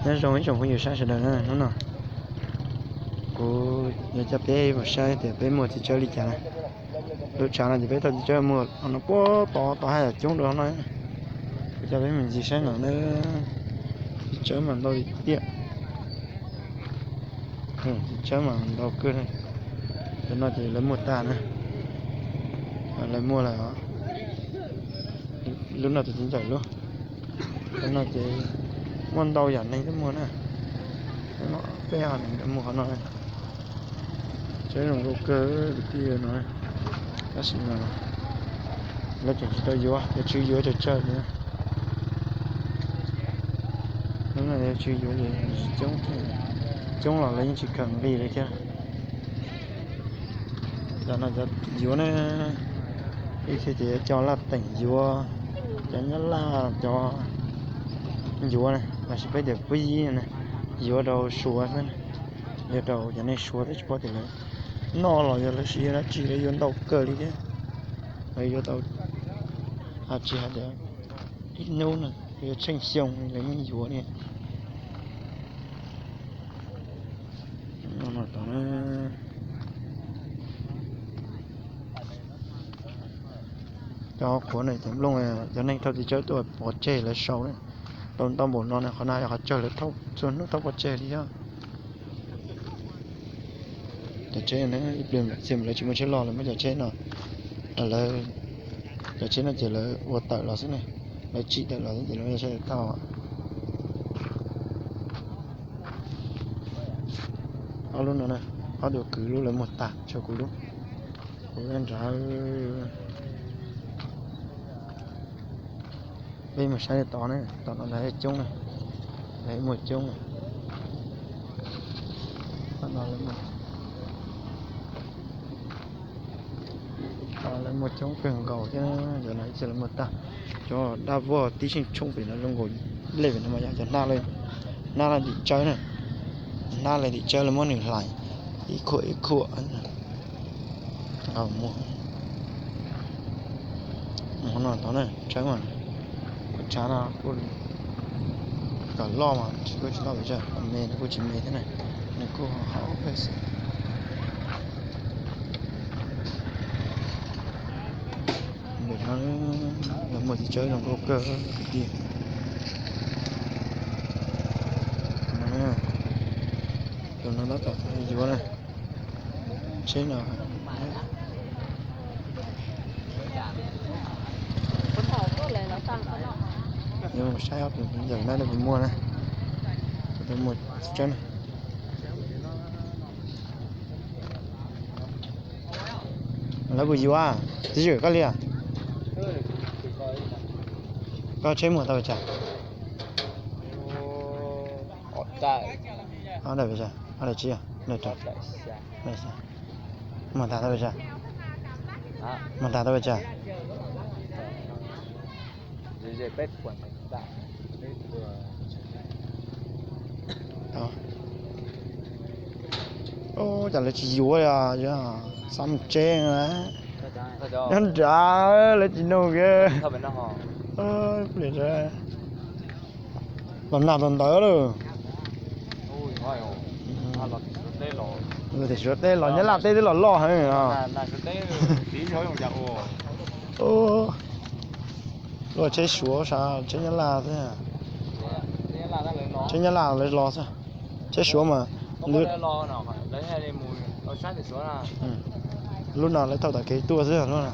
Nyob zoo ib tsoom phooj ywg sawv daws na, hnub no kuv yuav coj peb mus saib tias peb muag txiv tsawb li cas na. Lub tshav no ces peb thauj txiv tsawb muag no puag tod, tod haj yam coob dua no. Kuv coj peb mus ncig saib no na. Txiv tsawb mas ntau tiag, txiv tsawb mas ntau kawg. Cov no ces lawv muag tag na, lawv muag lawm. Lub no ces txiv ntxawm lub. Lub no ces muaj ntau yam neeg tuaj muag na. Peb ho neeg tuaj muag qhov no. Tsawb zoo nkauj kawg kwv tij no. Tab sis mas lawv tseem tsis tau yuav, yuav tswv yuav tsawg tsawg li. Hnub no yuav tswv yuav ces coob, coob los lawv yeej tsis khaws nqi li thiab. Cov no cov yuav ne, ib txhia ces yuav cov Laj Teem yuav, cov Nyab Laj cov yuav ne, los sis peb tias puab yib ne, yuav rau Suav xwb, yuav rau cov neeg Suav thiab tsis paub tias lawv noj los yog lawv siv yog dab tsi, lawv yuav ntau kawg li thiab. Lawv yuav tau tsis hais tias ib hnub no, yuav tsheej xyoo lawv yeej yuav li. Cov qhuav no ces nplooj, cov neeg thauj txiv tsawb tuaj pov tseg lawv sau. Tau ntau npaum no ne, qhov no yog qhov tsawg lawv thauj txhua hnub thauj pov tseg li thiab. Cov tsheb ib pliag txhia lawv tsis muaj tsheb loj, lawv muab cov tsheb no, lawv, cov tsheb no ces lawv ua tawm los xwb ne, lawv tsim tawm los xwb ces lawv muaj tsheb tau. Ob lub no na, ob tug kwv lub lawv muag tag, tshuav kuv lub, kuv lub nrad. Peb mus saib tod ne, tom no lawv coob na, lawv muag coob. Lawv muag coob kawg nkaus thiab, cov no ib txhia lawv muag tag. Cov dab vog tib seej tshoob pem no zoo nkaus, lej pem no mas yog cov hnab, hnab laij tim tsawb na, hnab laij tim tsawb lawv muab nws hlais ib khuam ib khuam. Muag no tod na, tsawb mas, tshav no kuj kom loj mas tsis, kuj tsis loj pes tsawg, me no kuj tsis me thiab na, nws kuj hauv pes xwb. Ntawm no lawv muag txiv tsawb zoo nkauj kawg kwv tij. Tus no tab tom yuav na, tsheb no. Yuav mus saib ob tug ntawm no puas muaj na, tus muag txiv tsawb na. Lawv puas yuav, txiv zwm koj li as? Koj tsheb muag tau pes tsawg? Ob daim pes tsawg? Ob daim tsib, muag tag tau pes tsawg? Muag tag tau pes tsawg? Ua cas lawv tsis yuav li os, xav mus tsev na. Nyob nrad lawv tsis nug kiag. Los nag tau ntawd lawm. Los tim Suav teb los Nyab Laj teb twb los loj heev os. Luaj tsheb Suav sav tsheb Nyab Laj xwb. Tsheb Nyab Laj lawv los xwb. Tsheb Suav mas lub no lawv thauj tom kev tuaj xwb lub no.